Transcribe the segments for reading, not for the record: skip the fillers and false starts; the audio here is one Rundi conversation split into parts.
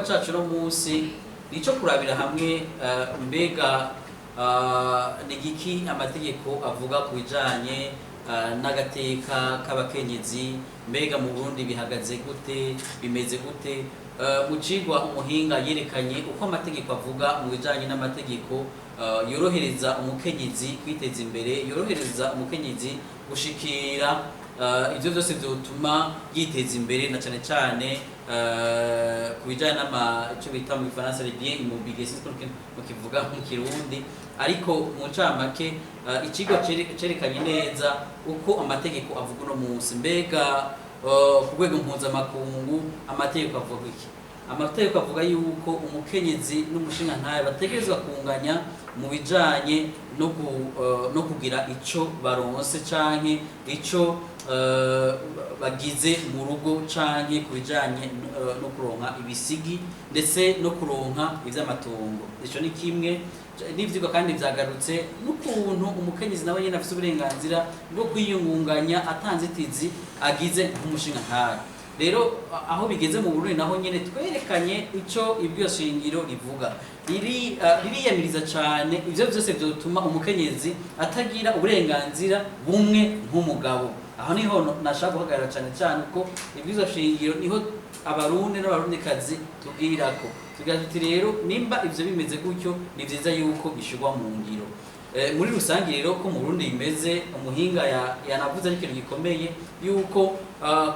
Cyacu no munsi ni icyo kurabira hamwe mbega ni igiki amategeko avuga ku bijanye n'agateka k'abakenyezi, mbega mu Burundi bihagaze gute, bimeze gute? Mu cigwa umuhinga yerekanye uko amategeko avuga mu bijanye n'amategeko yorohereza umukenyezi kwiteza imbere, yorohereza umukenyezi gushikira ivyo byose byotuma yiteza imbere, na cane cane ku bijanye n'ama ico bita mu Gifaransa les biens immobiliers, sinzi ukuntu mukivuga mu Kirundi, ariko mu ncamake icigwa cerekanye neza uko amategeko avuga uno munsi. Mbega ku rwego mpuzamakungu amategeko avuga iki? Amategeko avuga yuko umukenyezi n'umushingantahe bategerezwa kunganya mu bijanye no kugira ico baronse canke ico bagize mu rugo, canke ku bijanye no kuronka ibisigi, ndetse no kuronka ivy'amatongo. Ico ni kimwe n'ivyigwa. Kandi vyagarutse n'ukuntu umukenyezi nawe nyene afise uburenganzira bwo kwiyungunganya atanzitizi agize nk'umushingantahe. Rero aho bigeze mu Burundi naho nyene twerekanye ico ibyo shingiro rivuga. Ririyamiriza cane ivyo vyose vyotuma umukenyezi atagira uburenganzira bumwe nk'umugabo. Aho niho nashaka guhagarara cane cane, kuko ibwirizwa shingiro niho Abarundi n'Abarundikazi tubwirako tugira tuti: rero nimba ivyo bimeze gutyo, ni vyiza yuko bishirwa mu ngiro. Muri rusange rero ko mu Burundi bimeze, umuhinga yanavuze ari ikintu gikomeye yuko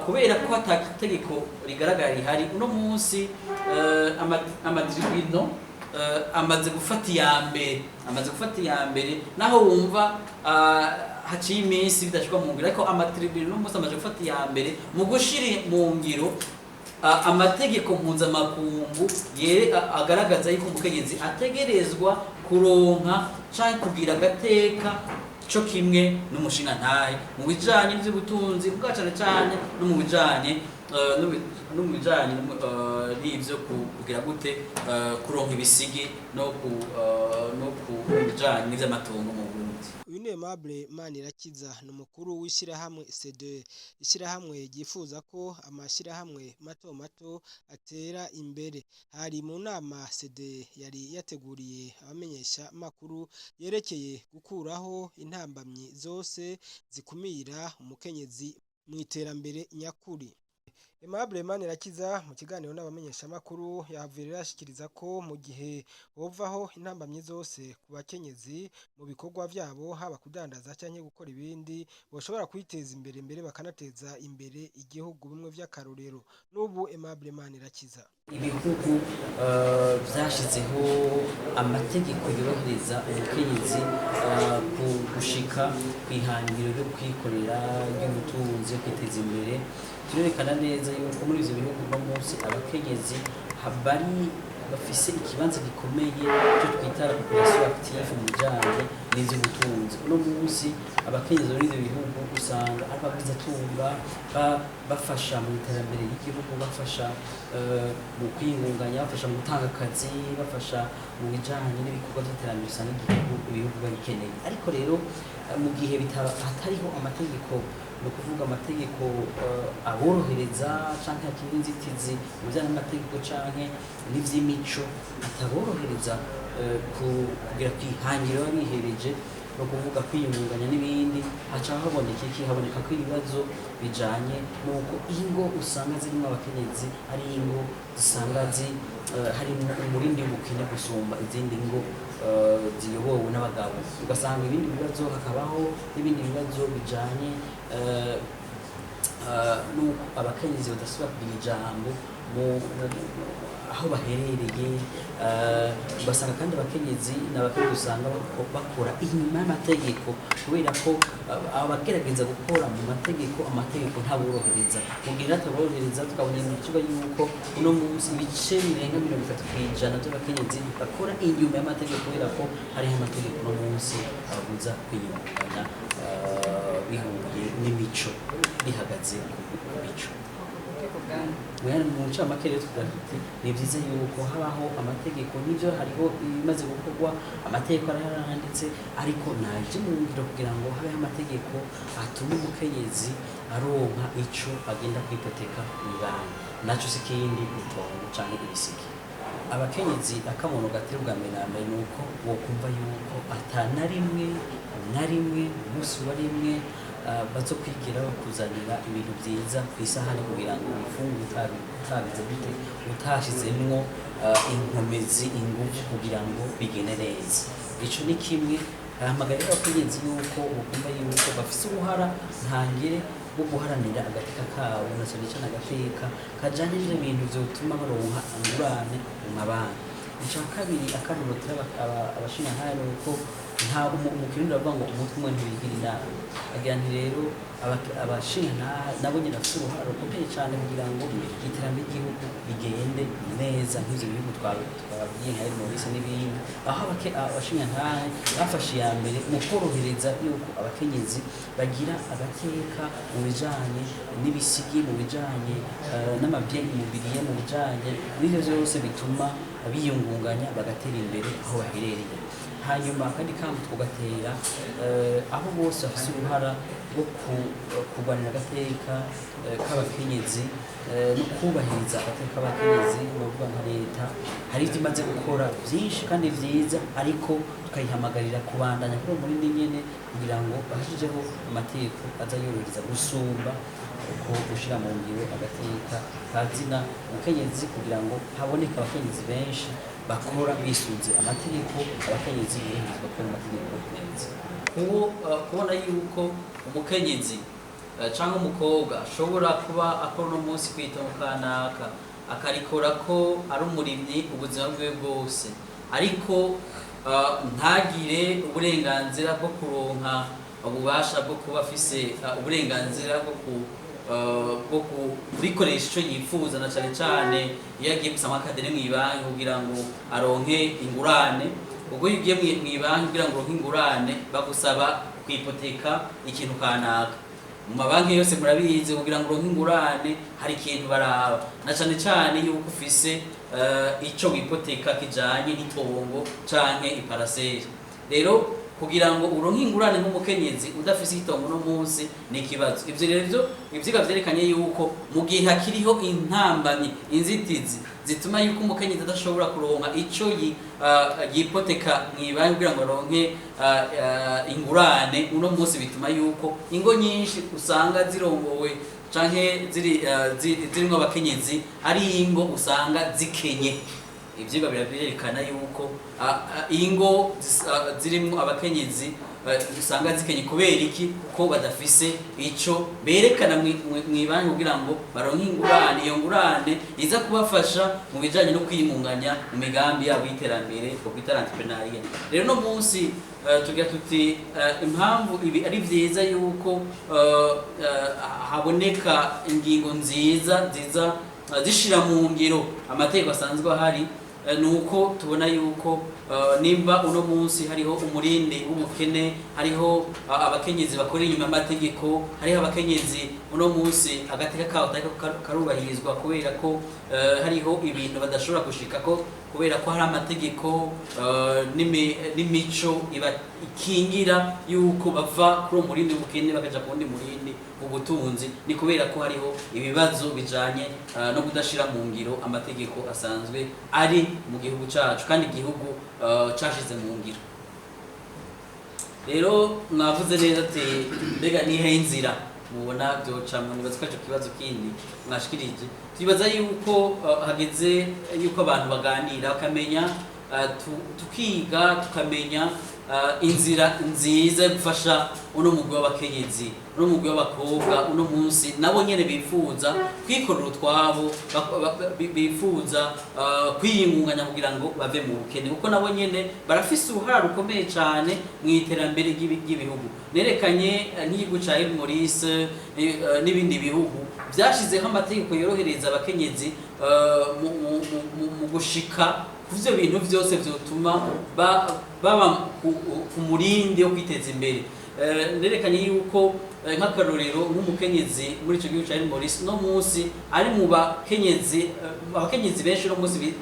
kubera ko ata tegeko rigaragara rihari uno munsi, ama tribunaux amaze gufata iya mbere, amaze gufata iya mbere, naho wumva haciye iminsi bidashirwa mu ngiro, ariko ama tribunaux uno munsi amaze gufata iya mbere mu gushira mu ngiro amategeko mpuzamakungu agaragaza yuko umukenyezi ategerezwa kuronka canke kugira agateka co kimwe n'umushingantahe mu bijanye n'ivy'ubutunzi bwa cane cane, no mu bijanye n'ivyo kugira gute, kuronka ibisigi no mu bijanye n'ivy'amatongo mu Burundi. Uyu ni Aimable Manirakiza, ni umukuru w'ishyirahamwe CD, ishyirahamwe ryifuza ko amashyirahamwe mato mato atera imbere. Hari mu nama CD yari yateguriye abamenyesha makuru yerekeye gukuraho intambamyi zose zikumira umukenyezi mu iterambere nyakuri. Aimable Manirakiza mu kiganiro n'abamenyeshamakuru yahavuye rero ashikiriza ko mu gihe hovaho intambamyi zose ku bakenyezi mu bikorwa vyabo, haba kudandaza canke gukora ibindi, boshobora kwiteza imbere, mbere bakanateza imbere igihugu bimwe vy'akarorero. N'ubu Aimable Manirakiza. Ibihugu vyashizeho amategeko yorohereza umukenyezi ku gushika kw'ihangiro ryo kwikorera, ry'ubutunzi, yo kwiteza imbere, turerekana neza yuko muri ivyo bihugu uno munsi abakenyezi bari bafise ikibanza gikomeye, cyo twita la population active, mu bijanye n'ivy'ubutunzi. Uno munsi abakenyezi muri ivyo bihugu usanga ari abagwizatunga, bafasha mu iterambere ry'igihugu, bafasha mu kwiyungunganya, bafasha mu gutanga akazi, bafasha mu bijanye n'ibikorwa vy'iterambere usanga igihugu, ibihugu biba bikeneye. Ariko rero mu gihe hatariho amategeko, ni ukuvuga amategeko aborohereza, canke hakiri inzitizi mu bijanye n'amategeko canke n'ivy'imico ataborohereza kugera kw'ihangiro baba bihereje, no kuvuga kwiyungunganya n'ibindi, haca haboneka iki? Haboneka ko ibibazo bijanye n'uko ingo usanga zirimo abakenyezi ari ingo zisanga harimo umurindi w'ubukene gusumba izindi ngo ziyobowe n'abagabo. Ugasanga ibindi bibazo, hakabaho n'ibindi bibazo bijanye n'uko abakenyezi badasubira kugira ijambo aho baherereye. Ugasanga kandi abakenyezi ni abakenyezi usanga bakora inyuma y'amategeko, kubera ko abagerageza gukora mu mategeko, amategeko ntaborohereza. Mu gihe ataborohereza, tukabona mu kigo yuko uno munsi ibice birenga 30% by'abakenyezi bakora inyuma y'amategeko, kubera ko hariho amategeko uno munsi ababuza kwiyungunganya bihuye n'imico, bihagaze ku mico. Mu ncamake rero tuvuga tuti ni byiza yuko habaho amategeko. N'ibyo hariho ibimaze gukorwa, amategeko arahari, ariko naje mu ngiro kugira ngo habeho amategeko atuma umukenyezi aronka ico agenda kwipoteka mw'ibanki, naco si kindi, itongo canke ibisigi. Abakenyezi akamono gatera ubwa mbere na mbere ni uko wokumva yuko ata na rimwe na rimwe umunsi wa rimwe bazokwigira bakuzanira ibintu vyiza ku isahani kugira ngo ubifungure utabize gute, utashizemwo inkomezi, inguvu kugira ngo bigende neza. Ico ni kimwe. Hahamagarira abakenyezi yuko bokumva yuko bafise uruhara ntangere rwo guharanira agateka kabo, na cane cane agateka kajanye n'ivyo bintu vyotuma baronka ingurane mu mabanki. Ica kabiri, akamaro tera abashingantahe ni uko nta mu Kirundi baravuga ngo umutwe umwe ntiwigira inama. Agira nti rero abashingantahe nabo nyene bafise uruhara rukomeye cane kugira ngo iterambere ry'igihugu rigende neza, nk'ivyo bihugu twabwiye nka Maurice n'ibindi, aho abashingantahe bafashe iya mbere mu korohereza yuko abakenyezi bagira agateka mu bijanye n'ibisigi, mu bijanye n'ama biens immobiliers, mu bijanye n'ivyo vyose bituma biyungunganya bagatera imbere aho baherereye. Hanyuma akandi kamo tugatera aho bose bafise uruhara rwo kurwanira agateka k'abakenyezi no kubahiriza agateka k'abakenyezi, novuga nka leta hari ivyo imaze gukora vyinshi kandi vyiza, ariko tukayihamagarira kubandanya kuri uwo murindi nyene kugira ngo bashijeho amategeko aza yorohereza gusumba uko gushira mu ngiro agateka kazina umukenyezi, kugira ngo haboneke abakenyezi benshi bakora bisunze amategeko, abakenyezi boroherezwa gukora amategeko neza. Kubona yuko umukenyezi canke umukobwa ashobora kuba akora uno munsi kw'itongo kanaka, akarikora ko ari umurimyi ubuzima bwiwe bwose, ariko ntagire uburenganzira bwo kuronka ububasha bwo kuba afise uburenganzira bwo kurikoresha ico yifuza, na cane cane iyo agiye gusaba akadeni mw'ibanki kugira ngo aronke ingurane. Ubwo iyo ugiye mw'ibanki kugira ngo uronke ingurane, bagusaba kwipoteka ikintu kanaka. Mu mabanki yose murabizi, kugira ngo uronke ingurane hari ikintu baraba, na cane cane yuko ufise ico wipoteka kijanye n'itongo canke i parcelle. Rero kugira ngo uronke ingurane nk'umukenyezi udafise itongo no munsi ni ikibazo. Ivyo rero ivyo ivyigwa vyerekanye yuko mu gihe hakiriho intambamyi, inzitizi zituma yuko umukenyezi adashobora kuronka ico yipoteka mw'ibanki kugira ngo aronke ingurane uno munsi, bituma yuko ingo nyinshi usanga zirongowe canke zirimwo abakenyezi ari ingo usanga zikenye. Ivyigwa biravyerekana yuko ingo zirimwo abakenyezi usanga zikenye. Kubera iki? Kuko badafise ico berekana mw'ibanki kugira ngo baronke ingurane, iyo ngurane iza kubafasha mu bijanye no kwiyungunganya mu migambi yabo y'iterambere, twokwita l'entrepreneuriat. Rero no munsi tugira tuti impamvu ibi ari vyiza yuko haboneka ingingo nziza ziza zishira mu ngiro amategeko asanzwe ahari, ni uko tubona yuko nimba uno munsi hariho umurindi w'ubukene, hariho abakenyezi bakora inyuma y'amategeko, hariho abakenyezi uno munsi agateka kabo katariko karubahirizwa kubera ko hariho ibintu badashobora gushikako kubera ko hari amategeko n'imico iba ikingira yuko bava kuri uwo murindi w'ubukene bakaja ku wundi murindi ubutunzi, ni kubera ko hariho ibibazo bijanye no kudashira mu ngiro amategeko asanzwe ari mu gihugu cacu kandi igihugu cashize mu ngiro. Rero mwavuze neza ati mbega nihe inzira mubona vyocamwo? Nibaza ko ico kibazo kindi mwashikirije, twibaza yuko hageze yuko abantu baganira bakamenya, tukiga tukamenya inzira nziza yo gufasha uno mugwi w'abakenyezi, uno mugwi w'abakobwa uno munsi nabo nyene bifuza kwikorera utwabo, bifuza kwiyungunganya kugira ngo bave mu bukene, kuko nabo nyene barafise uruhara rukomeye cane mu iterambere ry'ibihugu. Nerekanye nk'igihugu ca Île Maurice n'ibindi bihugu vyashizeho amategeko yorohereza abakenyezi mu gushika ku vyo bintu vyose vyotuma baba ku murindi wo kwiteza imbere. Nerekanye yuko nk'akarorero nk'umukenyezi muri ico gihugu ca Île Maurice no munsi ari mu bakenyezi, abakenyezi benshi no munsi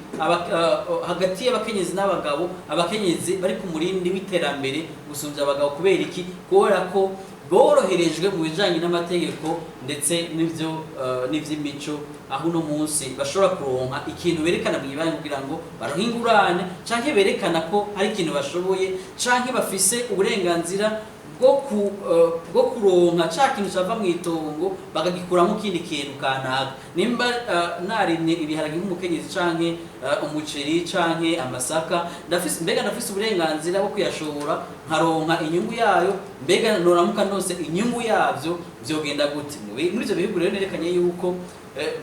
hagati y'abakenyezi n'abagabo, abakenyezi bari ku murindi w'iterambere gusumvya abagabo. Kubera iki? Kubera ko Boroherejwe mu bijanye n'amategeko ndetse n'ivyo n'ivy'imico, aho uno munsi bashobora kuronka ikintu berekana mu ibanki kugira ngo baronke ingurane, canke berekana ko hari ikintu bashoboye, canke bafise uburenganzira bwo kuronka ca kintu cava mu itongo, bakagikuramo ikindi kintu kanaka. Nimba narimye ibiharage nk'umukenyezi, canke umuceri, canke amasaka, ndafise, mbega ndafise uburenganzira bwo kuyashora nkaronka inyungu yayo? Mbega noramuka ndose inyungu yavyo, vyogenda gute? Muri ivyo bihugu rero nerekanye yuko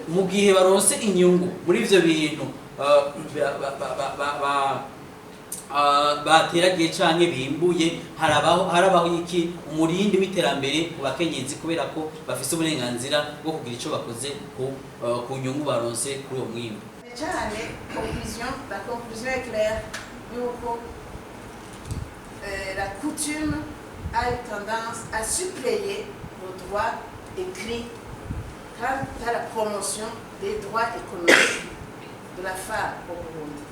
mu gihe baronse inyungu muri ivyo bintu bateragiye canke bimbuye, harabaho iki? Umurindi w'iterambere ku bakenyezi, kubera ko bafise uburenganzira bwo kugira ico bakoze ku nyungu baronse kuri uwo mwimbu. Cyane conclusion, la conclusion est claire yuko la coutume a eu tendance à suppléer le droit écrit quant à la promotion des droits économiques de la femme au Burundi.